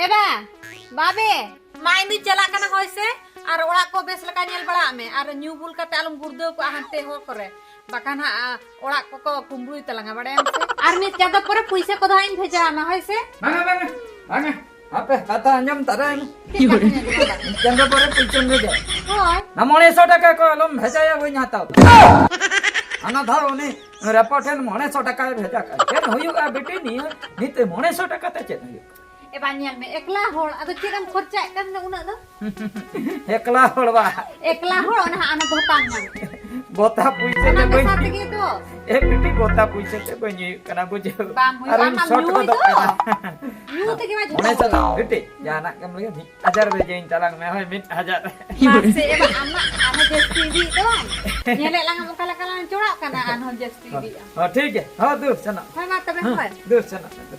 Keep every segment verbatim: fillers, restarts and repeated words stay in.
ᱮ ᱵᱟ, ᱵᱟᱵᱮ, ᱢᱟ ᱤᱧ ᱫᱩᱧ ᱪᱟᱞᱟᱜ ᱠᱟᱱᱟ ᱦᱳᱭ ᱥᱮ, ᱟᱨ ᱚᱲᱟᱜ ᱠᱚ ᱵᱮᱥ ᱞᱮᱠᱟ ᱧᱮᱞ ᱵᱟᱲᱟᱜ ᱢᱮ, ᱟᱨ ᱧᱩ ᱵᱩᱞ ᱠᱟᱛᱮ ᱟᱞᱚᱢ ᱜᱩᱲᱫᱟᱹᱣ ᱠᱚᱜᱼᱟ ᱦᱟᱱᱛᱮ ᱦᱚᱨ ᱠᱚᱨᱮ, ᱵᱟᱠᱷᱟᱱ ᱦᱟᱸᱜ, ᱟ, ᱚᱲᱟᱜ ᱠᱚᱠᱚ ᱠᱩᱢᱵᱽᱲᱩᱭ ᱛᱟᱞᱟᱝᱟ, ᱵᱟᱲᱟᱭᱟᱢ ᱥᱮ? ᱟᱨ ᱢᱤᱫ ᱪᱟᱸᱫᱚ ᱯᱚᱨᱮ ᱯᱩᱭᱥᱟᱹ ᱠᱚᱫᱚ ᱦᱟᱸᱜ ᱤᱧ ᱵᱷᱮᱡᱟ ᱟᱢᱟ ᱦᱳᱭ ᱥᱮ? ᱵᱟᱝᱟ, ᱵᱟᱝᱟ, ᱵᱟᱝᱟ, ᱦᱟᱯᱮ ᱠᱟᱛᱷᱟ ᱟᱸᱡᱚᱢ ᱛᱟᱨᱟᱭ ᱢᱮ᱾ ᱪᱮᱫ ᱠᱟᱛᱷᱟᱧ ᱟᱸᱡᱚᱢᱟ? ᱢᱤᱫ ᱪᱟᱸᱫᱚ ᱯᱚᱨᱮ ᱯᱩᱭᱥᱟᱹᱢ ᱵᱷᱮᱡᱟ᱾ ᱦᱳᱭ᱾ ᱚᱱᱟ ᱢᱚᱬᱮ ᱥᱚ ᱴᱟᱠᱟ ᱠᱚ ᱟᱞᱚᱢ ᱵᱷᱮᱡᱟᱭᱟ, ᱵᱟᱹᱧ ᱦᱟᱛᱟᱣ ᱫᱟ᱾ ᱦᱟᱱᱟ ᱫᱷᱟᱣ ᱩᱱᱤ ᱨᱮᱯᱚ ᱴᱷᱮᱱ ᱢᱚᱬᱮ ᱥᱚ ᱴᱟᱠᱟᱭ ᱵᱷᱮᱡᱟ ᱠᱟᱜᱼᱟ᱾ ᱪᱮᱫ ᱦᱩᱭᱩᱜᱼᱟ ᱵᱤᱴᱤ, ᱱᱤᱭᱟᱹ ᱱᱤᱛ ᱢᱚᱬᱮ ᱥᱚ ᱴᱟᱠᱟ ᱛᱮ ᱪᱮᱫ ᱦᱩᱭᱩᱜᱼᱟ? ᱮ ᱵᱟ, ᱧᱮᱞ ᱢᱮ, ᱮᱠᱞᱟ ᱦᱚᱲ, ᱟᱫᱚ ᱪᱮᱫ ᱮᱢ ᱠᱷᱚᱨᱪᱟᱭᱮᱫ ᱠᱟᱱ ᱫᱚ ᱩᱱᱟᱹᱜ ᱫᱚ? ᱮᱠᱞᱟ ᱦᱚᱲ ᱵᱟ᱾ ᱮᱠᱞᱟ ᱦᱚᱲ, ᱚᱱᱟ ᱦᱟᱸᱜ, ᱚᱱᱟ ᱵᱷᱚᱛᱟᱢ ᱧᱟᱢ᱾ ᱵᱷᱚᱛᱟ ᱯᱩᱭᱥᱟᱹ ᱚᱱᱟ ᱛᱮ ᱵᱟᱹᱧ ᱢᱮᱥᱟ ᱛᱮᱜᱮ ᱫᱚ᱾ ᱮ ᱵᱤᱴᱤ, ᱵᱷᱚᱛᱟ ᱯᱩᱭᱥᱟᱹ ᱛᱮ ᱵᱟᱹᱧ ᱦᱩᱭᱩᱜ ᱠᱟᱱᱟ, ᱵᱩᱡᱷᱟᱹᱣ? ᱵᱟᱝ ᱦᱩᱭᱩᱜᱼᱟ, ᱟᱨᱤᱧ ᱟᱢᱟᱜ ᱥᱚᱴ ᱧᱩᱭ ᱜᱚᱫᱚᱜ ᱫᱚ᱾ ᱠᱟᱱᱟ᱾ ᱧᱩ ᱛᱮᱜᱮ ᱢᱟ ᱡᱚᱛᱚ ᱚᱱᱮ ᱦᱚᱲ᱾ ᱪᱟᱞᱟᱜ ᱵᱤᱴᱤ, ᱡᱟᱦᱟᱱᱟᱜ ᱜᱮᱢ ᱞᱟᱹᱭᱟ, ᱢᱤᱫ ᱦᱟᱡᱟᱨ ᱵᱷᱮᱡᱟᱧ ᱛᱟᱞᱟᱝ ᱢᱮ, ᱦᱳᱭ, ᱢᱤᱫ ᱦᱟᱡᱟᱨ᱾ ᱢᱟᱥᱮ, ᱮ ᱵᱟ, ᱟᱢᱟᱜ ᱟᱨᱦᱚᱸ ᱡᱟᱹᱥᱛᱤ ᱤᱫᱤᱭᱮᱫ ᱫᱚ ᱵᱟᱝ? ᱧᱮᱞᱮᱫ ᱞᱟᱝ ᱟᱢ ᱚᱠᱟ ᱞᱮᱠᱟ ᱞᱟᱝ ᱪᱚᱲᱟᱜ ᱠᱟᱱᱟ, ᱟᱨᱦᱚᱸ ᱡᱟᱹᱥᱛᱤ ᱤᱫᱤᱜᱼᱟ᱾ ᱦᱚᱸ, ᱴᱷᱤᱠ ᱜᱮᱭᱟ, ᱦᱚᱸ, ᱫᱩ ᱥᱮᱱᱚᱜ᱾ ᱦᱳᱭ, ᱢᱟ ᱛᱚᱵᱮ, ᱦᱚᱸ, ᱦᱳᱭ᱾ ᱫᱩ ᱥᱮᱱᱚᱜ ᱢᱮ, ᱫᱩ᱾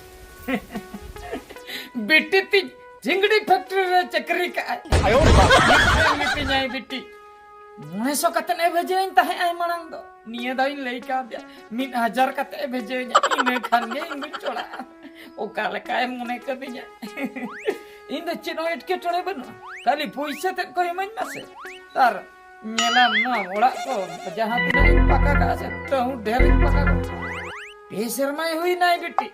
ᱵᱤᱴᱤ ᱛᱤᱧ ᱪᱤᱝᱜᱲᱤ ᱯᱷᱮᱠᱴᱨᱤ ᱨᱮ ᱪᱟᱹᱠᱨᱤ ᱠᱟᱜᱼᱟᱭ᱾ ᱟᱭᱳ ᱵᱟᱵᱟ᱾ ᱢᱤᱛᱟᱹᱧᱟᱭ ᱵᱤᱴᱤ, ᱢᱚᱬᱮ ᱥᱚ ᱠᱟᱛᱮ ᱮ ᱵᱷᱮᱡᱟᱧ ᱛᱟᱦᱮᱸᱜ ᱟᱭ ᱢᱟᱲᱟᱝ ᱫᱚ᱾ ᱱᱤᱭᱟᱹ ᱫᱷᱟᱣ ᱤᱧ ᱞᱟᱹᱭ ᱠᱟᱣᱫᱮᱭᱟ, ᱢᱤᱫ ᱦᱟᱡᱟᱨ ᱠᱟᱛᱮ ᱮ ᱵᱷᱮᱡᱟᱧᱟ, ᱤᱱᱟᱹ ᱠᱷᱟᱱ ᱜᱮ ᱤᱧ ᱫᱩᱧ ᱪᱚᱲᱟᱜᱼᱟ᱾ ᱚᱠᱟ ᱞᱮᱠᱟᱭ ᱢᱚᱱᱮ ᱠᱟᱫᱤᱧᱟ᱾ ᱤᱧ ᱫᱚ ᱪᱮᱫ ᱦᱚᱸ ᱮᱴᱠᱮᱴᱚᱬᱮ ᱵᱟᱹᱱᱩᱜᱼᱟ, ᱠᱷᱟᱹᱞᱤ ᱯᱩᱭᱥᱟᱹ ᱛᱮᱫ ᱠᱚ ᱤᱢᱟᱹᱧ ᱢᱟᱥᱮ᱾ ᱟᱨ ᱧᱮᱞᱟᱢ ᱱᱚᱣᱟ ᱚᱲᱟᱜ ᱠᱚ ᱡᱟᱦᱟᱸ ᱛᱤᱱᱟᱹᱜ ᱤᱧ ᱯᱟᱠᱟ ᱠᱟᱜᱼᱟ ᱥᱮ, ᱛᱟᱹᱦᱩ ᱰᱷᱮᱨ ᱤᱧ ᱯᱟᱠᱟ ᱠᱟᱜᱼᱟ᱾ ᱯᱮ ᱥᱮᱨᱢᱟᱭ ᱦᱩᱭᱱᱟᱭ ᱵᱤᱴᱤ᱾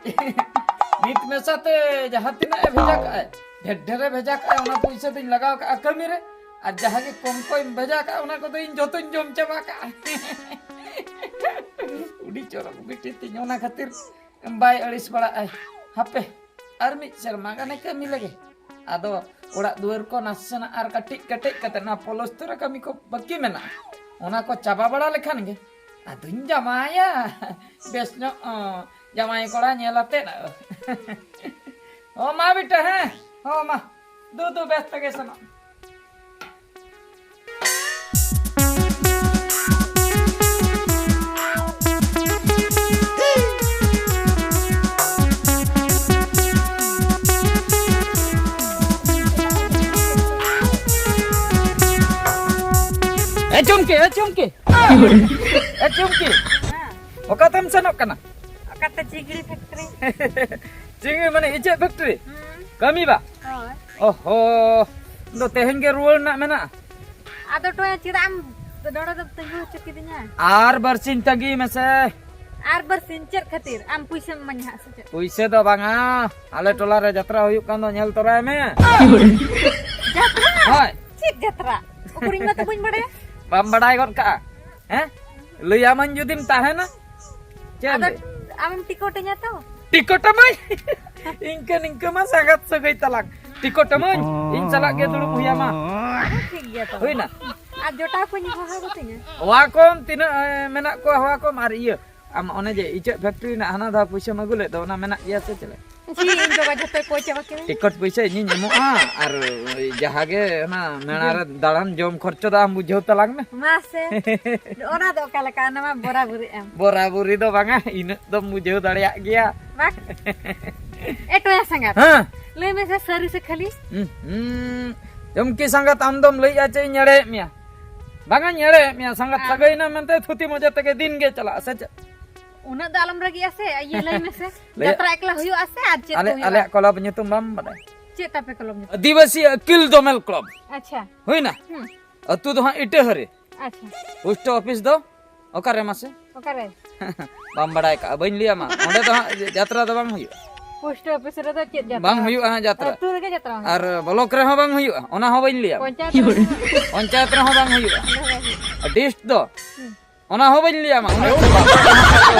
ᱱᱤᱛ ᱢᱮᱥᱟᱛᱮ ᱡᱟᱦᱟᱸ ᱛᱤᱱᱟᱹᱜ ᱮ ᱵᱷᱮᱡᱟ ᱠᱟᱜᱼᱟᱭ, ᱰᱷᱮᱨ ᱰᱷᱮᱨ ᱮ ᱵᱷᱮᱡᱟ ᱠᱟᱜᱼᱟᱭ, ᱚᱱᱟ ᱯᱩᱭᱥᱟᱹ ᱫᱚᱧ ᱞᱟᱜᱟᱣ ᱠᱟᱜᱼᱟ ᱠᱟᱹᱢᱤ ᱨᱮ᱾ ᱟᱨ ᱡᱟᱦᱟᱸ ᱜᱮ ᱠᱚᱢ ᱠᱚᱢ ᱵᱷᱮᱡᱟ ᱠᱟᱜᱼᱟ, ᱚᱱᱟ ᱠᱚᱫᱚ ᱤᱧ ᱡᱚᱛᱚᱧ ᱡᱚᱢ ᱪᱟᱵᱟ ᱠᱟᱜᱼᱟ᱾ ᱟᱹᱰᱤ ᱪᱚᱨᱚᱠ ᱵᱤᱴᱤ ᱛᱤᱧ, ᱚᱱᱟ ᱠᱷᱟᱹᱛᱤᱨ ᱵᱟᱭ ᱟᱹᱲᱤᱥ ᱵᱟᱲᱟᱜᱼᱟᱭ᱾ ᱦᱟᱯᱮ, ᱟᱨ ᱢᱤᱫ ᱥᱮᱨᱢᱟ ᱜᱟᱱᱮ ᱠᱟᱹᱢᱤ ᱞᱮᱜᱮ᱾ ᱟᱫᱚ ᱚᱲᱟᱜ ᱫᱩᱣᱟᱹᱨ ᱠᱚ ᱱᱟᱥᱮᱱᱟᱜ ᱟᱨ ᱠᱟᱹᱴᱤᱡ ᱠᱟᱹᱴᱤᱡ ᱠᱟᱛᱮ, ᱱᱚᱣᱟ ᱯᱞᱚᱥᱛᱚᱨ ᱠᱟᱹᱢᱤ ᱠᱚ ᱵᱟᱹᱠᱤ ᱢᱮᱱᱟᱜᱼᱟ, ᱚᱱᱟ ᱠᱚ ᱪᱟᱵᱟ ᱵᱟᱲᱟ ᱞᱮᱠᱷᱟᱱ ᱜᱮ ᱟᱫᱚᱧ ᱡᱟᱶᱟᱭᱟ᱾ ᱵᱮᱥ ᱧᱚᱜ, ᱚ, ᱡᱟᱶᱟᱭ ᱠᱚᱲᱟ ᱧᱮᱞ ᱟᱛᱮᱫ᱾ ᱚ, ᱢᱟ ᱵᱤᱴᱟ, ᱦᱮᱸ, ᱦᱚᱸ, ᱢᱟ, ᱫᱩ, ᱫᱩ, ᱵᱮᱥ ᱛᱮᱜᱮ ᱥᱮᱱᱚᱜ᱾ ᱮ ᱪᱩᱢᱠᱤ, ᱮ ᱪᱩᱢᱠᱤ, ᱮ ᱪᱩᱢᱠᱤ, ᱚᱠᱟᱛᱮᱢ ᱥᱮᱱᱚᱜ ᱠᱟᱱᱟ? ᱚᱠᱟᱛᱮ ᱪᱤᱝᱲᱤ ᱯᱷᱮᱠᱴᱨᱤ᱾ ᱪᱤᱝᱲᱤ ᱢᱟᱱᱮ ᱤᱪᱟᱹᱜ ᱯᱷᱮᱠᱴᱨᱤ? ᱦᱩᱸ᱾ ᱠᱟᱹᱢᱤ ᱵᱟ? ᱦᱳᱭ᱾ ᱚᱦᱚ, ᱫᱚ ᱛᱮᱦᱮᱧ ᱜᱮ ᱨᱩᱣᱟᱹᱲ ᱨᱮᱱᱟᱜ ᱢᱮᱱᱟᱜᱼᱟ? ᱟᱫᱚ ᱴᱚᱭᱟ, ᱪᱮᱫᱟᱜ ᱮᱢ ᱱᱚᱰᱮ ᱫᱚ ᱛᱤᱸᱜᱩ ᱦᱚᱪᱚ ᱠᱤᱫᱤᱧᱟ? ᱟᱨ ᱵᱟᱨᱥᱤᱧ ᱛᱟᱺᱜᱤ ᱢᱮᱥᱮ᱾ ᱟᱨ ᱵᱟᱨᱥᱤᱧ ᱪᱮᱫ ᱠᱷᱟᱹᱛᱤᱨ? ᱟᱢ ᱯᱩᱭᱥᱟᱹᱢ ᱤᱢᱟᱹᱧᱟ ᱦᱟᱸᱜ ᱥᱮ ᱪᱮᱫ? ᱯᱩᱭᱥᱟᱹ ᱫᱚ ᱵᱟᱝᱟ, ᱟᱞᱮ ᱴᱚᱞᱟ ᱨᱮ ᱡᱟᱛᱨᱟ ᱦᱩᱭᱩᱜ ᱠᱟᱱ ᱫᱚ, ᱧᱮᱞ ᱛᱚᱨᱟᱭ ᱢᱮ᱾ ᱡᱟᱛᱨᱟ? ᱦᱳᱭ᱾ ᱪᱮᱫ ᱡᱟᱛᱨᱟ? ᱩᱠᱩᱨᱤᱧ ᱢᱟ ᱛᱚ ᱵᱟᱹᱧ ᱵᱟᱲᱟᱭᱟ᱾ ᱵᱟᱢ ᱵᱟᱰᱟᱭ ᱜᱚᱫ ᱠᱟᱜᱼᱟ? ᱦᱮᱸ? ᱞᱟᱹᱭᱟᱢᱟᱹᱧ ᱡᱩᱫᱤᱢ ᱛᱟᱦᱮᱱᱟ᱾ ᱪᱮᱫ ᱮᱢ ᱟᱫᱚ ᱞᱟᱹᱭᱟ? ᱟᱢᱮᱢ ᱴᱤᱠᱚᱴ ᱟᱹᱧᱟ ᱛᱚ? ᱴᱤᱠᱚᱴ ᱟᱹᱢᱟᱹᱧ? ᱤᱱᱠᱟᱹ ᱱᱤᱝᱠᱟᱹ ᱢᱟ ᱥᱟᱸᱜᱟᱛ ᱥᱟᱹᱜᱟᱹᱭ ᱛᱟᱞᱟᱝ᱾ ᱴᱤᱠᱚᱴ ᱟᱹᱢᱟᱹᱧ, ᱤᱧ ᱥᱟᱞᱟᱜ ᱜᱮ ᱫᱩᱲᱩᱵ ᱦᱩᱭ ᱟᱢᱟ᱾ ᱴᱷᱤᱠ ᱜᱮᱭᱟ ᱛᱚᱵᱮ᱾ ᱦᱩᱭᱱᱟ? ᱟᱨ ᱡᱚᱴᱟᱣ ᱠᱚᱧ ᱦᱚᱦᱚ ᱟᱠᱚ ᱛᱤᱧᱟ? ᱦᱚᱦᱚ ᱟᱠᱚᱢ, ᱛᱤᱱᱟᱹᱜ, ᱮ, ᱢᱮᱱᱟᱜ ᱠᱚᱣᱟ, ᱦᱚᱦᱚ ᱟᱠᱚᱢ᱾ ᱟᱨ ᱤᱭᱟᱹ, ᱟᱢ ᱚᱱᱮ ᱡᱮ ᱤᱪᱟᱹᱜ ᱯᱷᱮᱠᱴᱨᱤ ᱨᱮᱱᱟᱜ ᱦᱟᱱᱟ ᱫᱷᱟᱣ ᱯᱩᱭᱥᱟᱹᱢ ᱟᱹᱜᱩ ᱞᱮᱫ ᱫᱚ, ᱚᱱᱟ ᱢᱮᱱᱟᱜ ᱜᱮᱭᱟ ᱥᱮ ᱪᱮᱫ? ᱪᱮᱫ, ᱤᱧ ᱵᱟᱵᱟ ᱡᱷᱚᱛᱚᱭ ᱠᱚᱭ ᱪᱟᱵᱟ ᱠᱮᱫᱟ᱾ ᱴᱤᱠᱚᱴ ᱯᱩᱭᱥᱟᱹ ᱤᱧᱤᱧ ᱮᱢᱚᱜᱼᱟ, ᱟᱨ ᱡᱟᱦᱟᱸ ᱜᱮ ᱚᱱᱟ ᱢᱮᱞᱟ ᱨᱮ ᱫᱟᱬᱟᱱ ᱡᱚᱢ ᱠᱷᱚᱨᱪᱚ ᱫᱚ ᱟᱢ ᱵᱩᱡᱷᱟᱹᱣ ᱛᱟᱞᱟᱝ ᱢᱮ᱾ ᱢᱟᱥᱮ, ᱚᱱᱟ ᱫᱚ ᱚᱠᱟ ᱞᱮᱠᱟ? ᱚᱱᱟ ᱢᱟ ᱵᱚᱨᱟᱵᱚᱨᱤ ᱮᱢ᱾ ᱵᱚᱨᱟᱵᱚᱨᱤ ᱫᱚ ᱵᱟᱝᱟ, ᱤᱱᱟᱹᱜ ᱫᱚᱢ ᱵᱩᱡᱷᱟᱹᱣ ᱫᱟᱲᱮᱭᱟᱜ ᱜᱮᱭᱟ᱾ ᱵᱟᱠ᱾ ᱮ ᱴᱚᱭᱟ ᱥᱟᱸᱜᱟᱛ᱾ ᱦᱮᱸ᱾ ᱞᱟᱹᱭ ᱢᱮᱥᱮ, ᱥᱟᱹᱨᱤ ᱥᱮ ᱠᱷᱟᱹᱞᱤ? ᱦᱩᱸ, ᱦᱩᱸ᱾ ᱪᱚᱢᱠᱤ ᱥᱟᱸᱜᱟᱛ, ᱟᱢ ᱫᱚᱢ ᱞᱟᱹᱭᱮᱜᱼᱟ ᱪᱮ ᱤᱧ ᱮᱲᱮᱭᱮᱫ ᱢᱮᱭᱟ? ᱵᱟᱝᱟᱧ ᱮᱲᱮᱭᱮᱫ ᱢᱮᱭᱟ, ᱥᱟᱸᱜᱟᱛ ᱟᱢ ᱥᱟᱹᱜᱟᱹᱭ ᱮᱱᱟ ᱢᱮᱱᱛᱮ ᱛᱷᱩᱛᱤ ᱢᱚᱡᱟ ᱛᱮᱜᱮ ᱫᱤᱱ ᱜᱮ ᱪᱟᱞᱟᱜᱼᱟ, ᱥᱮ ᱪᱮᱫ? ᱩᱱᱟᱹᱜ ᱫᱚ ᱟᱞᱚᱢ ᱨᱟᱹᱜᱤᱜᱼᱟ ᱥᱮ, ᱤᱭᱟᱹ ᱞᱟᱹᱭ ᱢᱮᱥᱮ᱾ ᱞᱟᱹᱭᱟ-, ᱡᱟᱛᱨᱟ ᱮᱠᱞᱟ ᱦᱩᱭᱩᱜᱼᱟ ᱥᱮ ᱟᱨ ᱪᱮᱫ ᱟᱞᱮ, ᱠᱚ ᱦᱩᱭᱩᱜᱼᱟ? ᱟᱞᱮᱭᱟᱜ ᱠᱞᱟᱵᱽ ᱧᱩᱛᱩᱢ ᱵᱟᱢ ᱵᱟᱰᱟᱭᱟ? ᱪᱮᱫ ᱛᱟᱯᱮ ᱠᱞᱟᱵᱽ ᱧᱩᱛᱩᱢ? ᱟᱹᱫᱤᱵᱟᱹᱥᱤ ᱟᱹᱠᱤᱞ ᱫᱚᱢᱮᱞ ᱠᱞᱟᱵᱽ᱾ ᱟᱪᱪᱷᱟ᱾ ᱦᱩᱭᱱᱟ? ᱦᱩᱸ᱾ ᱟᱹᱛᱩ ᱫᱚ ᱦᱟᱸᱜ ᱤᱴᱟᱹᱦᱟᱹᱨᱤ᱾ ᱟᱪᱪᱷᱟ᱾ ᱯᱳᱥᱴ ᱚᱯᱷᱤᱥ ᱫᱚ ᱚᱠᱟᱨᱮ ᱢᱟᱥᱮ? ᱚᱠᱟᱨᱮ? ᱵᱟᱢ ᱵᱟᱰᱟᱭ ᱠᱟᱜᱼᱟ, ᱵᱟᱹᱧ ᱞᱟᱹᱭᱟᱢᱟ᱾ ᱚᱸᱰᱮ ᱫᱚ ᱦᱟᱸᱜ ᱡᱟᱛᱨᱟ ᱫᱚ ᱵᱟᱝ ᱦᱩᱭᱩᱜᱼᱟ᱾ ᱯᱳᱥᱴ ᱚᱯᱷᱤᱥ ᱨᱮᱫᱚ ᱪᱮᱫ ᱡᱟᱛᱨᱟ? ᱵᱟᱝ ᱦᱩᱭᱩᱜᱼᱟ ᱦᱟᱸᱜ ᱡᱟᱛᱨᱟ᱾ ᱟᱹᱛᱩ ᱨᱮᱜᱮ ᱡᱟᱛᱨᱟ ᱵᱟᱝ ᱦᱩᱭᱩᱜᱼᱟ? ᱟᱨ ᱵᱞᱚᱠ ᱨᱮᱦᱚᱸ ᱵᱟᱝ ᱦᱩᱭᱩᱜᱼᱟ, ᱚᱱᱟ ᱦᱚᱸ ᱵᱟᱹᱧ ᱞᱟᱹᱭᱟᱢᱟ᱾ ᱯᱚᱧᱪᱟᱭᱮᱛ ᱨᱮᱦᱚᱸ? ᱯᱚᱧᱪᱟᱭᱮᱛ ᱨᱮᱦᱚᱸ ᱵᱟᱝ ᱦᱩᱭᱩᱜᱼᱟ᱾ ᱚᱸᱰᱮ ᱦᱚᱸ ᱵᱟᱝ ᱦᱩᱭᱩᱜᱼᱟ᱾ ᱟᱨ ᱰᱤᱥᱴ ᱫᱚ? ᱦᱩᱸ᱾ ᱚᱱᱟ ᱦᱚᱸ ᱵᱟᱹᱧ ᱞᱟᱹᱭᱟᱢᱟ, ᱩᱱᱟᱹᱜ ᱫᱚ ᱵᱟᱝ᱾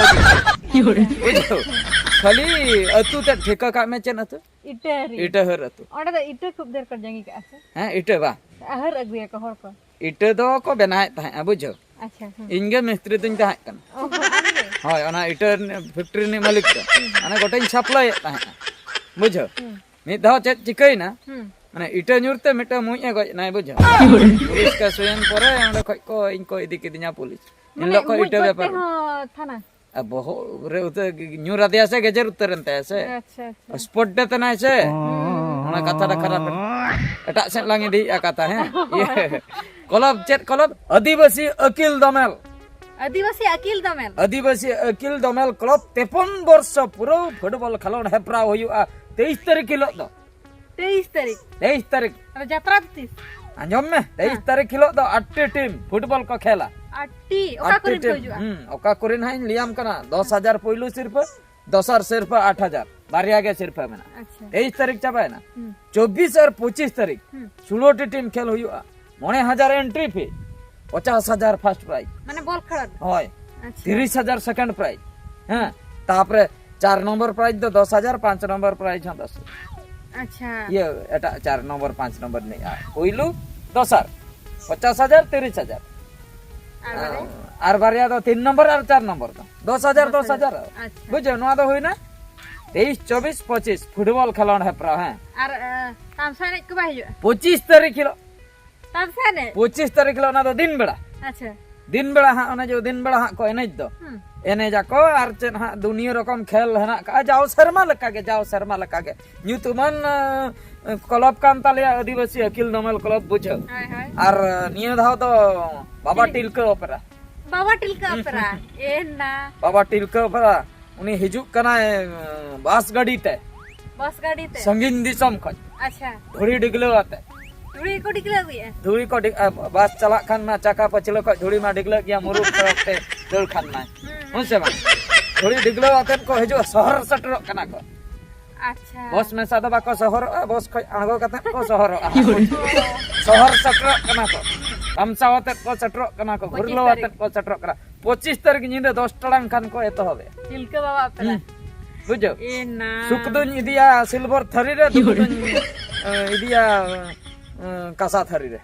ᱵᱩᱡᱷᱟᱹᱣ? ᱠᱷᱟᱹᱞᱤ ᱟᱹᱛᱩ ᱛᱮᱫ ᱴᱷᱤᱠᱟᱹ ᱠᱟᱜ ᱢᱮ, ᱪᱮᱫ ᱟᱹᱛᱩ? ᱤᱴᱟᱹᱦᱟᱹᱨᱤ᱾ ᱤᱴᱟᱹᱦᱟᱹᱨ ᱟᱹᱛᱩ᱾ ᱚᱸᱰᱮ ᱫᱚ ᱤᱴᱟᱹ ᱠᱷᱩᱵ ᱰᱷᱮᱨ ᱠᱚ ᱡᱟᱸᱜᱤ ᱠᱟᱜᱼᱟ ᱥᱮ? ᱦᱮᱸ, ᱤᱴᱟᱹ ᱵᱟ᱾ ᱦᱟᱹᱨ ᱟᱹᱜᱩᱭᱟᱠᱚ ᱦᱚᱲ ᱠᱚ᱾ ᱤᱴᱟᱹ ᱫᱚ ᱠᱚ ᱵᱮᱱᱟᱣᱮᱫ ᱛᱟᱦᱮᱸᱜᱼᱟ, ᱵᱩᱡᱷᱟᱹᱣ᱾ ᱟᱪᱪᱷᱟ, ᱦᱩᱸ᱾ ᱤᱧ ᱜᱮ ᱢᱤᱥᱛᱨᱤ ᱫᱚᱧ ᱛᱟᱦᱮᱸ ᱠᱟᱱᱟ᱾ ᱚ, ᱟᱢ ᱜᱮ? ᱦᱳᱭ, ᱚᱱᱟ ᱤᱴᱟᱹ ᱨᱤᱱᱤᱡ ᱯᱷᱮᱠᱴᱨᱤ ᱨᱤᱱᱤᱡ ᱢᱟᱹᱞᱤᱠ ᱫᱚ᱾ ᱦᱩᱸ᱾ ᱢᱟᱱᱮ ᱜᱚᱴᱟᱧ ᱥᱟᱯᱞᱟᱭᱮᱫ ᱛᱟᱦᱮᱸᱜᱼᱟ, ᱵᱩᱡᱷᱟᱹᱣ᱾ ᱦᱩᱸ᱾ ᱢᱤᱫ ᱫᱷᱟᱣ ᱪᱮᱫ ᱪᱤᱠᱟᱹᱭᱮᱱᱟ? ᱦᱩᱸ᱾ ᱢᱟᱱᱮ ᱤᱴᱟᱹ ᱧᱩᱨ ᱛᱮ ᱢᱤᱫᱴᱟᱝ ᱢᱩᱸᱡ ᱮ ᱜᱚᱡ ᱮᱱᱟᱭ, ᱵᱩᱡᱷᱟᱹᱣ᱾ ᱯᱩᱞᱤᱥ ᱠᱮᱥ ᱦᱩᱭᱮᱱ ᱯᱚᱨᱮ ᱚᱸᱰᱮ ᱠᱷᱚᱡ ᱠᱚ, ᱤᱧ ᱠᱚ ᱤᱫᱤ ᱠᱤᱫᱤᱧᱟ ᱯᱩᱞᱤᱥ᱾ ᱢᱟᱱᱮ ᱮᱱᱦᱤᱞᱳᱜ ᱠᱷᱚᱡ ᱢᱩᱸᱡ ᱤᱴᱟᱹ ᱜᱚᱡ ᱵᱮᱯᱟᱨ᱾ ᱛᱮᱦᱚᱸ ᱛᱷᱟᱱᱟ? ᱟᱨ ᱵᱚᱦᱚᱜ ᱨᱮ ᱩᱛᱟᱹᱨ ᱧᱩᱨ ᱟᱫᱮᱭᱟ ᱥᱮ, ᱜᱮᱡᱮᱨ ᱩᱛᱟᱹᱨ ᱮᱱ ᱛᱟᱭᱟ ᱥᱮ᱾ ᱟᱪᱪᱷᱟ, ᱟᱪᱪᱷᱟ᱾ ᱥᱯᱚᱴ ᱰᱮᱛᱷ ᱮᱱᱟᱭ ᱥᱮ᱾ ᱦᱩᱸ᱾ ᱚᱱᱟ ᱠᱟᱛᱷᱟ ᱫᱚ ᱠᱷᱟᱨᱟᱯ ᱮᱱᱟ᱾ ᱮᱴᱟᱜ ᱥᱮᱫ ᱞᱟᱝ ᱤᱫᱤᱭᱮᱫᱼᱟ ᱠᱟᱛᱷᱟ, ᱦᱮᱸ? ᱤᱭᱟᱹ, ᱠᱞᱚᱵᱽ, ᱪᱮᱫ ᱠᱞᱚᱵᱽ? ᱟᱹᱫᱤᱵᱟᱹᱥᱤ ᱟᱹᱠᱤᱞ ᱫᱚᱢᱮᱞ᱾ ᱟᱹᱫᱤᱵᱟᱹᱥᱤ ᱟᱹᱠᱤᱞ ᱫᱚᱢᱮᱞ? ᱟᱹᱫᱤᱵᱟᱹᱥᱤ ᱟᱹᱠᱤᱞ ᱫᱚᱢᱮᱞ ᱠᱞᱚᱵᱽ ᱛᱮᱯᱚᱱ ᱵᱚᱨᱥᱚ ᱯᱩᱨᱟᱹᱣ ᱯᱷᱩᱴᱵᱚᱞ ᱠᱷᱮᱞᱳᱰ ᱦᱮᱯᱨᱟᱣ ᱦᱩᱭᱩᱜᱼᱟ ᱛᱮᱭᱤᱥ ᱛᱟᱹᱨᱤᱠᱷ ᱦᱤᱞᱳᱜ ᱫᱚ᱾ ᱛᱮᱭᱤᱥ ᱛᱟᱹᱨᱤᱠᱷ᱾ ᱛᱮᱭᱤᱥ ᱛᱟᱹᱨᱤᱠᱷ᱾ ᱟᱫᱚ ᱡᱟᱛᱨᱟ ᱫᱚ ᱛᱤᱥ? ᱟᱸᱡᱚᱢ ᱢᱮ, ᱛᱮᱭᱤᱥ ᱛᱟᱹᱨᱤᱠᱷ ᱦᱤᱞᱳᱜ ᱫᱚ ᱟᱴᱴᱤ ᱴᱤᱢ ᱯᱷᱩᱴᱵᱚᱞ ᱠᱚ ᱠᱷᱮᱞᱟ᱾ ᱟᱴᱴᱤ? ᱚᱠᱟ ᱠᱚᱨᱮᱱ ᱠᱚ ᱦᱤᱡᱩᱜᱼᱟ? ᱦᱩᱸ, ᱚᱠᱟ ᱠᱚᱨᱮᱱ ᱦᱟᱸᱜ ᱤᱧ ᱞᱟᱹᱭᱟᱢ ᱠᱟᱱᱟ᱾ ᱫᱚᱥ ᱦᱟᱡᱟᱨ ᱯᱩᱭᱞᱩ ᱥᱤᱨᱯᱟᱹ, ᱫᱚᱥᱟᱨ ᱥᱤᱨᱯᱟᱹ ᱟᱴ ᱦᱟᱡᱟᱨ, ᱵᱟᱨᱭᱟ ᱜᱮ ᱥᱤᱨᱯᱟᱹ ᱢᱮᱱᱟᱜᱼᱟ᱾ ᱟᱪᱪᱷᱟ᱾ ᱛᱮᱭᱤᱥ ᱛᱟᱹᱨᱤᱠᱷ ᱪᱟᱵᱟᱭᱮᱱᱟ᱾ ᱦᱩᱸ᱾ ᱪᱚᱵᱵᱤᱥ ᱟᱨ ᱯᱚᱸᱪᱤᱥ ᱛᱟᱹᱨᱤᱠᱷ ᱦᱩᱸ᱾ ᱥᱳᱞᱳᱴᱤ ᱴᱤᱢ ᱠᱷᱮᱞ ᱦᱩᱭᱩᱜᱼᱟ᱾ ᱢᱚᱬᱮ ᱦᱟᱡᱟᱨ ᱮᱱᱴᱨᱤ ᱯᱷᱤ, ᱯᱚᱪᱟᱥ ᱦᱟᱡᱟᱨ ᱯᱷᱟᱥᱴ ᱯᱨᱟᱭᱤᱡᱽ᱾ ᱢᱟᱱᱮ ᱵᱚᱞ ᱠᱷᱮᱞᱳᱰ? ᱦᱳᱭ᱾ ᱟᱪᱪᱷᱟ᱾ ᱛᱤᱨᱤᱥ ᱦᱟᱡᱟᱨ ᱥᱮᱠᱮᱱᱰ ᱯᱨᱟᱭᱤᱡᱽ᱾ ᱦᱮᱸ, ᱛᱟᱯᱚᱨᱮ ᱪᱟᱨ ᱱᱚᱢᱵᱚᱨ ᱯᱨᱟᱭᱤᱡᱽ ᱫᱚ ᱫᱚᱥ ᱦᱟᱡᱟᱨ, ᱯᱟᱸᱪ ᱱᱚᱢᱵᱚᱨ ᱯᱨᱟᱭᱤᱡᱽ ᱦᱚᱸ ᱫᱚᱥ᱾ ᱟᱪᱪᱷᱟ᱾ ᱤᱭᱟᱹ, ᱮᱴᱟᱜ ᱪᱟᱨ ᱱᱚᱢᱵᱚᱨ, ᱯᱟᱸᱪ ᱱᱚᱢᱵᱚᱨ ᱨᱤᱱᱤᱡ ᱟᱨ ᱯᱩᱭᱞᱩ ᱫᱚᱥᱟᱨ ᱯᱚᱪᱟᱥ ᱦᱟᱡᱟᱨ, ᱛᱤᱨᱤᱥ ᱦᱟᱡᱟᱨ᱾ ᱟᱨ ᱵᱟᱨᱭᱟ? ᱟᱨ ᱵᱟᱨᱭᱟ ᱫᱚ ᱛᱤᱱ ᱱᱚᱢᱵᱚᱨ ᱟᱨ ᱪᱟᱨ ᱱᱚᱢᱵᱚᱨ ᱫᱚ ᱫᱚᱥ ᱦᱟᱡᱟᱨ, ᱫᱚᱥ ᱦᱟᱡᱟᱨ᱾ ᱟᱪᱪᱷᱟ᱾ ᱵᱩᱡᱷᱟᱹᱣ, ᱱᱚᱣᱟ ᱫᱚ ᱦᱩᱭᱱᱟ ᱛᱮᱭᱤᱥ, ᱪᱚᱵᱵᱤᱥ, ᱯᱚᱸᱪᱤᱥ ᱯᱷᱩᱴᱵᱚᱞ ᱠᱷᱮᱞᱳᱰ ᱦᱮᱯᱨᱟᱣ᱾ ᱦᱮᱸ, ᱟᱨ ᱮ, ᱛᱟᱢᱥᱟ ᱮᱱᱮᱡ ᱠᱚ ᱵᱟᱭ ᱦᱩᱭᱩᱜᱼᱟ? ᱯᱚᱸᱪᱤᱥ ᱛᱟᱹᱨᱤᱠᱷ ᱦᱤᱞᱳᱜ᱾ ᱛᱟᱢᱥᱟ ᱮᱱᱮᱡ? ᱯᱚᱸᱪᱤᱥ ᱛᱟᱹᱨᱤᱠᱷ ᱦᱤᱞᱳᱜ ᱚᱱᱟ ᱫᱚ ᱫᱤᱱ ᱵᱮᱲᱟ᱾ ᱟᱪᱪᱷᱟ᱾ ᱫᱤᱱ ᱵᱮᱲᱟ ᱦᱟᱸᱜ ᱚᱱᱮ ᱡᱮ ᱫᱤᱱ ᱵᱮᱲᱟ ᱦᱟᱸᱜ ᱠᱚ ᱮᱱᱮᱡ ᱫᱚ᱾ ᱦᱩᱸ᱾ ᱮᱱᱮᱡ ᱟᱠᱚ ᱟᱨ ᱪᱮᱫ ᱦᱟᱸᱜ ᱫᱩᱱᱤᱭᱟᱹ ᱨᱚᱠᱚᱢ ᱠᱷᱮᱞ ᱦᱮᱱᱟᱜ ᱠᱟᱜᱼᱟ, ᱡᱟᱣ ᱥᱮᱨᱢᱟ ᱞᱮᱠᱟᱜᱮ, ᱡᱟᱣ ᱥᱮᱨᱢᱟ ᱞᱮᱠᱟᱜᱮ᱾ ᱧᱩᱛᱩᱢᱟᱱ, ᱟᱸ, ᱠᱞᱟᱵᱽ ᱠᱟᱱ ᱛᱟᱞᱮᱭᱟ ᱟᱹᱫᱤᱵᱟᱹᱥᱤ ᱟᱹᱠᱤᱞ ᱱᱟᱢᱟᱞ ᱠᱞᱟᱵᱽ, ᱵᱩᱡᱷᱟᱹᱣ᱾ ᱦᱳᱭ, ᱦᱳᱭ᱾ ᱟᱨ ᱱᱤᱭᱟᱹ ᱫᱷᱟᱣ ᱫᱚ ᱵᱟᱵᱟ ᱪᱮᱫ? ᱴᱤᱞᱠᱟᱹ ᱚᱯᱮᱨᱟ᱾ ᱵᱟᱵᱟ ᱴᱤᱞᱠᱟᱹ ᱚᱯᱮᱨᱟ᱾ ᱮ ᱱᱟ᱾ ᱵᱟᱵᱟ ᱴᱤᱞᱠᱟᱹ ᱚᱯᱮᱨᱟ, ᱩᱱᱤ ᱦᱤᱡᱩᱜ ᱠᱟᱱᱟᱭ, ᱟᱸ, ᱵᱟᱥ ᱜᱟᱹᱰᱤ ᱛᱮ᱾ ᱵᱟᱥ ᱜᱟᱹᱰᱤ ᱛᱮ? ᱥᱟᱺᱜᱤᱧ ᱫᱤᱥᱚᱢ ᱠᱷᱚᱱ᱾ ᱟᱪᱪᱷᱟ᱾ ᱫᱷᱩᱲᱤ ᱰᱤᱜᱽᱞᱟᱹᱣ ᱟᱛᱮ᱾ ᱫᱷᱩᱲᱤ ᱠᱚ ᱰᱤᱜᱽᱞᱟᱹᱣ ᱟᱹᱜᱩᱭᱮᱫᱼᱟ? ᱫᱷᱩᱲᱤ ᱠᱚ ᱰᱤᱜ-, ᱟ, ᱵᱟᱥ ᱪᱟᱞᱟᱜ ᱠᱷᱟᱱ ᱢᱟ ᱪᱟᱠᱟ ᱯᱟᱹᱪᱷᱞᱟᱹ ᱠᱷᱚᱱ ᱫᱷᱩᱲᱤ ᱢᱟ ᱰᱤᱜᱽᱞᱟᱹᱜ ᱜᱮᱭᱟ, ᱢᱩᱨᱩᱠ ᱥᱚᱲᱚᱠ ᱛᱮ ᱫᱟᱹᱲ ᱠᱷᱟᱱ ᱢᱟ᱾ ᱦᱩᱸ, ᱦᱮᱸ ᱥᱮ ᱵᱟᱝ? ᱫᱷᱩᱲᱤ ᱰᱤᱜᱽᱞᱟᱹᱣ ᱟᱛᱮᱫ ᱠᱚ ᱦᱤᱡᱩᱜᱼᱟ, ᱥᱚᱦᱚᱨ ᱥᱮᱴᱮᱨᱚᱜ ᱠᱟᱱᱟ ᱠᱚ᱾ ᱟᱪᱪᱷᱟ᱾ ᱵᱚᱥ ᱢᱮᱥᱟ ᱫᱚ ᱵᱟᱠᱚ ᱥᱚᱦᱚᱨᱚᱜᱼᱟ, ᱵᱚᱥ ᱠᱷᱚᱱ ᱟᱬᱜᱚ ᱠᱟᱛᱮᱫ ᱠᱚ ᱥᱚᱦᱚᱨᱚᱜᱼᱟ᱾ ᱥᱚᱦᱚᱨ ᱥᱮᱴᱮᱨᱚᱜ ᱠᱟᱱᱟ ᱠᱚ, ᱠᱟᱢᱥᱟᱣ ᱟᱛᱮᱫ ᱠᱚ ᱥᱮᱴᱮᱨᱚᱜ ᱠᱟᱱᱟ ᱠᱚ, ᱯᱚᱸᱪᱤᱥ ᱜᱷᱩᱨᱞᱟᱹᱣ ᱛᱟᱹᱨᱤᱠᱷ᱾ ᱟᱛᱮᱫ ᱠᱚ ᱥᱮᱴᱮᱨᱚᱜ ᱠᱟᱱᱟ᱾ ᱯᱚᱸᱪᱤᱥ ᱛᱟᱹᱨᱤᱠᱷ ᱧᱤᱫᱟᱹ ᱫᱚᱥ ᱴᱟᱲᱟᱝ ᱠᱷᱟᱱ ᱠᱚ ᱮᱛᱚᱦᱚᱵᱮᱜᱼᱟ᱾ ᱴᱤᱞᱠᱟᱹ ᱵᱟᱵᱟ ᱚᱯᱮᱨᱟ᱾ ᱦᱩᱸ, ᱵᱩᱡᱷᱟᱹᱣ? ᱮ ᱱᱟ᱾ ᱥᱩᱠ ᱫᱩᱧ ᱤᱫᱤᱭᱟ ᱥᱤᱞᱵᱷᱟᱨ ᱛᱷᱟᱹᱨᱤ ᱨᱮ, ᱫᱩᱠ ᱫᱩᱧ, ᱮ, ᱤᱫᱤᱭᱟ, ᱮ, ᱠᱟᱸᱥᱟ ᱛᱷᱟᱹᱨᱤ ᱨᱮ᱾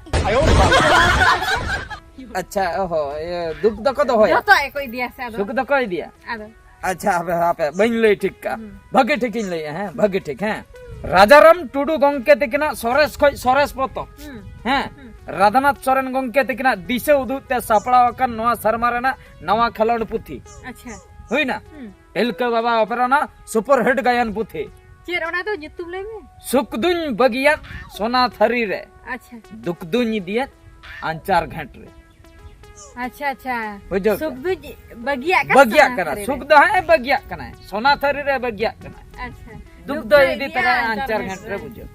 ᱟᱪᱪᱷᱟ, ᱚᱦᱚ, ᱤᱭᱟᱹ, ᱫᱩᱠ ᱫᱚᱠᱚ ᱫᱚᱦᱚᱭᱟ᱾ ᱡᱚᱛᱚ ᱜᱮᱠᱚ ᱤᱫᱤᱭᱟ ᱥᱮ ᱟᱫᱚ? ᱥᱩᱠ ᱫᱚᱠᱚ ᱤᱫᱤᱭᱟ᱾ ᱟᱫᱚ? ᱟᱪᱪᱷᱟ, ᱦᱟᱯᱮ, ᱦᱟᱯᱮ, ᱵᱟᱹᱧ ᱞᱟᱹᱭ ᱴᱷᱤᱠ ᱠᱟᱜᱼᱟ᱾ ᱦᱩᱸ᱾ ᱵᱷᱟᱹᱜᱤ ᱴᱷᱤᱠᱤᱧ ᱞᱟᱹᱭᱮᱜᱼᱟ, ᱦᱮᱸ, ᱵᱷᱟᱹᱜᱤ ᱴᱷᱤᱠ, ᱦᱮᱸ᱾ ᱨᱟᱡᱟᱨᱟᱢ ᱴᱩᱰᱩ ᱜᱚᱢᱠᱮ ᱛᱤᱠᱤᱱᱟᱜ ᱥᱚᱨᱮᱥ ᱠᱷᱚᱡ ᱥᱚᱨᱮᱥ ᱯᱚᱛᱚᱵ, ᱦᱩᱸ᱾ ᱦᱮᱸ, ᱦᱩᱸ᱾ ᱨᱟᱫᱷᱟᱱᱟᱛᱷ ᱥᱚᱨᱮᱱ ᱜᱚᱢᱠᱮ ᱛᱤᱠᱤᱱᱟᱜ ᱫᱤᱥᱟᱹ ᱩᱫᱩᱜ ᱛᱮ ᱥᱟᱯᱲᱟᱣ ᱟᱠᱟᱱ ᱱᱚᱣᱟ ᱥᱮᱨᱢᱟ ᱨᱮᱱᱟᱜ ᱱᱟᱣᱟ ᱠᱷᱮᱞᱳᱰ ᱯᱩᱛᱷᱤ᱾ ᱟᱪᱪᱷᱟ᱾ ᱦᱩᱭᱱᱟ? ᱦᱩᱸ᱾ ᱛᱤᱞᱠᱟᱹ ᱵᱟᱵᱟ ᱚᱯᱮᱨᱟ ᱨᱮᱱᱟᱜ ᱥᱩᱯᱟᱨ ᱦᱤᱴ ᱜᱟᱭᱟᱱ ᱯᱩᱛᱷᱤ᱾ ᱪᱮᱫ ᱚᱱᱟ ᱫᱚ ᱧᱩᱛᱩᱢ ᱞᱟᱹᱭ ᱢᱮ᱾ ᱥᱩᱠ ᱫᱩᱧ ᱵᱟᱹᱜᱤᱭᱟᱫ ᱥᱚᱱᱟ ᱛᱷᱟᱹᱨᱤ ᱨᱮ, ᱟᱪᱪᱷᱟ᱾ ᱫᱩᱠ ᱫᱩᱧ ᱤᱫᱤᱭᱟᱫ ᱟᱧᱪᱟᱨ ᱜᱷᱮᱸᱴ ᱨᱮ᱾ ᱟᱪᱪᱷᱟ, ᱟᱪᱪᱷᱟ᱾ ᱵᱩᱡᱷᱟᱹᱣ ᱥᱩᱠ ᱠᱮᱫᱟ? ᱫᱩᱧ ᱵᱟᱹᱜᱤᱭᱟᱜ ᱠᱟᱱᱟ ᱵᱟᱹᱜᱤᱭᱟᱜ ᱥᱚᱱᱟ ᱠᱟᱱᱟ᱾ ᱛᱷᱟᱹᱨᱤ ᱨᱮ᱾ ᱥᱩᱠ ᱫᱚ ᱦᱟᱸᱜ ᱮ ᱵᱟᱹᱜᱤᱭᱟᱜ ᱠᱟᱱᱟᱭ, ᱥᱚᱱᱟ ᱛᱷᱟᱹᱨᱤ ᱨᱮ ᱵᱟᱹᱜᱤᱭᱟᱜ ᱠᱟᱱᱟᱭ᱾ ᱟᱪᱪᱷᱟ᱾ ᱫᱩᱠ ᱫᱩᱠ ᱫᱚᱭ ᱫᱚᱭ ᱤᱫᱤ ᱤᱫᱤᱭᱟ ᱛᱚᱨᱟᱭᱟ ᱟᱧᱪᱟᱨ ᱟᱧᱪᱟᱨ ᱜᱷᱮᱸᱴ ᱜᱷᱮᱸᱴ ᱨᱮ᱾ ᱨᱮ, ᱵᱩᱡᱷᱟᱹᱣ᱾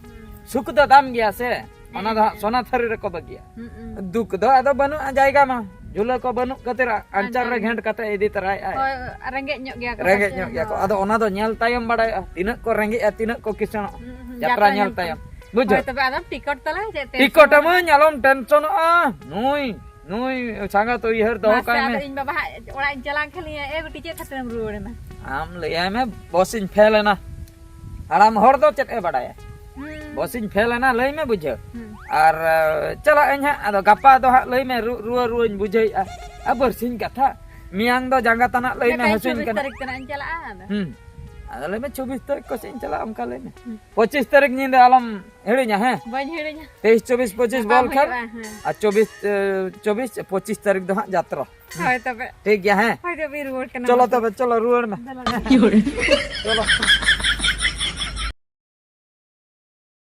ᱥᱩᱠ ᱫᱚ ᱫᱟᱢ ᱜᱮᱭᱟ ᱥᱮ, ᱚᱱᱟ ᱫᱚ ᱦᱟᱸᱜ ᱥᱚᱱᱟ ᱛᱷᱟᱹᱨᱤ ᱨᱮᱠᱚ ᱵᱟᱹᱜᱤᱭᱟ᱾ ᱦᱩᱸ, ᱦᱩᱸ᱾ ᱫᱩᱠ ᱫᱚ ᱟᱫᱚ ᱵᱟᱹᱱᱩᱜᱼᱟ, ᱡᱟᱭᱜᱟ ᱢᱟ ᱡᱷᱩᱞᱟᱹ ᱠᱚ ᱵᱟᱹᱱᱩᱜ ᱠᱷᱟᱹᱛᱤᱨ ᱟᱧᱪᱟᱨ ᱨᱮ ᱟᱧᱪᱟᱨ᱾ ᱜᱷᱮᱸᱴ ᱠᱟᱛᱮ ᱤᱫᱤ ᱛᱚᱨᱟᱭᱮᱫᱼᱟᱭ᱾ ᱦᱳᱭ, ᱨᱮᱸᱜᱮᱡ ᱧᱚᱜ ᱜᱮᱭᱟ ᱠᱚ ᱨᱮᱸᱜᱮᱡ ᱯᱟᱪᱮ, ᱧᱚᱜ ᱜᱮᱭᱟ ᱠᱚ᱾ ᱦᱳᱭ᱾ ᱟᱫᱚ ᱚᱱᱟ ᱫᱚ ᱧᱮᱞ ᱛᱟᱭᱚᱢ ᱵᱟᱲᱟᱭᱚᱜᱼᱟ, ᱛᱤᱱᱟᱹᱜ ᱠᱚ ᱨᱮᱸᱜᱮᱡᱼᱟ, ᱛᱤᱱᱟᱹᱜ ᱠᱚ ᱠᱤᱥᱟᱹᱬᱚᱜᱼᱟ᱾ ᱦᱩᱸ, ᱦᱩᱸ, ᱡᱟᱛᱨᱟ ᱡᱟᱛᱨᱟ ᱧᱮᱞ ᱧᱮᱞ ᱛᱟᱭᱚᱢ᱾ ᱛᱟᱭᱚᱢ᱾ ᱵᱩᱡᱷᱟᱹᱣ? ᱦᱳᱭ, ᱛᱚᱵᱮ ᱟᱫᱚ ᱴᱤᱠᱚᱴ ᱛᱟᱞᱟᱝ ᱪᱮᱫ ᱴᱮᱱᱥᱚᱱ? ᱴᱤᱠᱚᱴ ᱮᱢᱟᱹᱧ, ᱟᱞᱚᱢ ᱴᱮᱱᱥᱚᱱᱚᱜᱼᱟ᱾ ᱱᱩᱭ, ᱱᱩᱭ ᱥᱟᱸᱜᱟᱛ ᱩᱭᱦᱟᱹᱨ ᱫᱚᱦᱚ ᱢᱟᱥᱮ, ᱠᱟᱭ ᱟᱫᱚ ᱢᱮ᱾ ᱤᱧ ᱵᱟᱵᱟ ᱦᱟᱸᱜ ᱚᱲᱟᱜ ᱤᱧ ᱪᱟᱞᱟᱣ ᱮᱱ ᱠᱷᱟᱱ ᱞᱟᱹᱭᱟ, "ᱮ ᱵᱤᱴᱤ, ᱪᱮᱫ ᱠᱷᱟᱹᱛᱤᱨᱮᱢ ᱨᱩᱣᱟᱹᱲ ᱮᱱᱟ?" ᱟᱢ ᱞᱟᱹᱭᱟᱭ ᱢᱮ, "ᱵᱚᱥ ᱤᱧ ᱯᱷᱮᱞ ᱮᱱᱟ᱾" ᱦᱟᱲᱟᱢ ᱦᱚᱲ ᱫᱚ ᱪᱮᱫ ᱮ ᱵᱟᱰᱟᱭᱟ? ᱦᱩᱸ᱾ ᱵᱚᱥ ᱤᱧ ᱯᱷᱮᱞ ᱮᱱᱟ, ᱞᱟᱹᱭ ᱢᱮ ᱵᱩᱡᱷᱟᱹᱣ᱾ ᱦᱩᱸ᱾ ᱟᱨ, ᱮ, ᱪᱟᱞᱟᱜ ᱟᱹᱧ ᱦᱟᱸᱜ, ᱟᱫᱚ ᱜᱟᱯᱟ ᱫᱚ ᱦᱟᱸᱜ ᱞᱟᱹᱭ ᱢᱮ, ᱨᱩ-, ᱨᱩᱣᱟᱹ ᱨᱩᱣᱟᱹᱧ ᱵᱩᱡᱷᱟᱹᱣᱮᱫᱼᱟ᱾ ᱟᱨ ᱵᱟᱨᱥᱤᱧ ᱠᱟᱛᱷᱟ, ᱢᱮᱭᱟᱝ ᱫᱚ ᱡᱟᱸᱜᱟ ᱛᱟᱱᱟᱜ ᱞᱟᱹᱭ ᱢᱮ, ᱢᱤᱫᱴᱟᱝ ᱦᱟᱹᱥᱩᱧ ᱪᱚᱵᱵᱤᱥ ᱠᱟᱱᱟ᱾ ᱛᱟᱹᱨᱤᱠᱷ ᱛᱮᱱᱟᱜ ᱤᱧ ᱪᱟᱞᱟᱜᱼᱟ ᱟᱫᱚ᱾ ᱦᱩᱸ᱾ ᱟᱫᱚ ᱞᱟᱹᱭ ᱢᱮ, ᱪᱚᱵᱵᱤᱥ ᱛᱟᱹᱨᱤᱠᱷ ᱠᱚ ᱥᱮᱫ ᱤᱧ ᱪᱟᱞᱟᱜᱼᱟ, ᱚᱱᱠᱟ ᱞᱟᱹᱭ ᱢᱮ᱾ ᱦᱩᱸ᱾ ᱯᱚᱸᱪᱤᱥ ᱛᱟᱹᱨᱤᱠᱷ ᱧᱤᱫᱟᱹ ᱟᱞᱚᱢ ᱦᱤᱲᱤᱧᱟ, ᱦᱮᱸ? ᱵᱟᱹᱧ ᱦᱤᱲᱤᱧᱟ᱾ ᱛᱮᱭᱤᱥ, ᱪᱚᱵᱵᱤᱥ, ᱯᱚᱸᱪᱤᱥ ᱧᱟᱯᱟᱢ ᱵᱚᱞ ᱠᱷᱮᱞ᱾ ᱦᱩᱭᱩᱜᱼᱟ, ᱦᱮᱸ᱾ ᱟᱨ ᱪᱚᱵᱵᱤᱥ, ᱮ, ᱪᱚᱵᱵᱤᱥ, ᱯᱚᱸᱪᱤᱥ ᱛᱟᱹᱨᱤᱠᱷ ᱫᱚ ᱦᱟᱸᱜ ᱡᱟᱛᱨᱟ᱾ ᱦᱳᱭ ᱛᱚᱵᱮ᱾ ᱴᱷᱤᱠ ᱜᱮᱭᱟ, ᱦᱮᱸ? ᱦᱳᱭ ᱛᱚᱵᱮ, ᱨᱩᱣᱟᱹᱲ ᱠᱟᱱᱟ ᱪᱚᱞᱚ ᱵᱚᱱ᱾ ᱛᱚᱵᱮ, ᱪᱚᱞᱚ, ᱨᱩᱣᱟᱹᱲ ᱢᱮ᱾ ᱫᱮᱞᱟ᱾ ᱪᱚᱞᱚ᱾